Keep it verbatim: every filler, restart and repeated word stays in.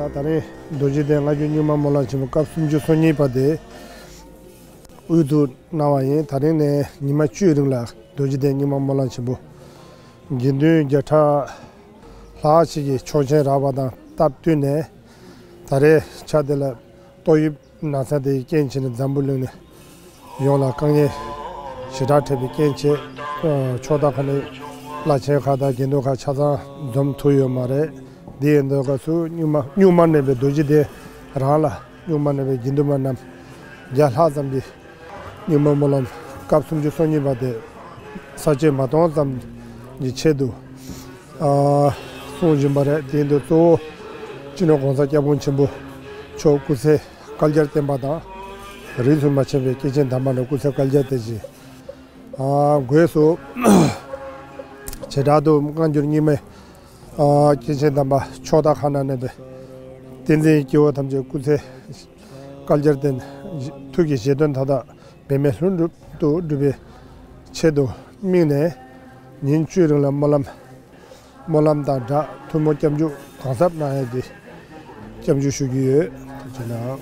ད་རིང་རྡོ་རྗེ་གདན་སྔ་འགྱུར་རྙིང་མ་སྨོན་ལམ་ཆེན་མོ་སྐབས་སུམ་ཅུ་སོ་གཉིས་པ་དེ་དབུ་འཛུགས་གནང་བ་ཡིན། ད་རིང་ནས་ཉི་མ་བཅུའི་རིང་ལ་རྡོ་རྗེ་གདན་རྙིང་མ་སྨོན་ལམ་ཆེན་པོ་དགེ་འདུན་བརྒྱ་ཕྲག་ལྷག་ཅིག་གིས་ཆོག་མཆན་རག་པ་དང་སྟབས་བསྟུན་ནས། ད་རེས་ཆ་དེ་ལ་ཏོག་དབྱིབས་ན་ཚ་དེའི་རྐྱེན་བྱས་ནས་འཛམ་བུ་གླིང་ནས་ཡོངས་ལ་དཀའ་ངལ་ཞེ་དྲག་འཕྲད་པའི་རྐྱེན་བྱས། ཨ། ཕྱོགས་མཐའ་ཁག་ནས་བླ་ཆེན་ཁག་དང་དགེ་འདུན་ཁག་ཆ་ཚང་འཛོམས་ཐུབ་ཡོད་མ་རེད། འདི་ཡིན་དུས་སྐབས་སུ་རྙིང་མ་རྙིང་མ་གནས་པའི་རྡོ་རྗེ་གདན་རང་ལ་རྙིང་མ་གནས་པའི་དགེ་འདུན་པ་རྣམས་བརྒྱ་ལྷག་ཙམ་གྱིས་རྙིང་མ་སྨོན་ལམ་སྐབས་སུམ་ཅུ་སོ་གཉིས་པ་དེ་ས་བཅད་མ་སྟོང་ཙམ་གྱི་ཆེད་དུ། ཨ། གསུང་བཞིན་པ་རེད། དེ་ཡིན་དུས་གཙོ་བོ་སྤྱི་ནོར་༸གོང་ས་༸སྐྱབས་མགོན་ཆེན་པོ་མཆོག་སྐུ་ཚེ་བསྐལ་བརྒྱར་བརྟན་པ་དང་། རིས་སུ་མ་ཆད་པའི་སྐྱེས་ཆེན་དམ་པ་རྣམས་སྐུ་ཚེ་བསྐལ་བརྒྱར་བརྟན་ཅིང་། ཨ། སྒོས་སུ་བྱེ་བྲག་ཏུ་སྔ་འགྱུར་རྙིང་མའི། ཨ། སྐྱེས་ཆེན་དམ་པ་ཕྱོགས་མཐའ་ཁག་ན་གནས་པའི་བསྟན་འཛིན་སྐྱེ་བོ་ཐམས་ཅད་སྐུ་ཚེ་བསྐལ་བརྒྱར་བརྟན། ཐུགས་ཀྱི་བཞེད་དོན་མཐའ་དག་འབད་མེད་ལྷུན་གྲུབ་ཏུ་འགྲུབ་པའི་ཆེད་དུ་དམིགས་ནས། ཉིན་བཅུའི་རིང་ལ་སྨོན་ལམ། སྨོན་ལམ་དང་སྦྲགས་ཐུགས་སྨོན་སྐྱབས་འཇུག་གང་ཟབ་གནང་ཡ་དེ་སྐྱབས་འཇུག་ཞུ་གི་ཡོད། ཐུགས་རྗེ་གནང་།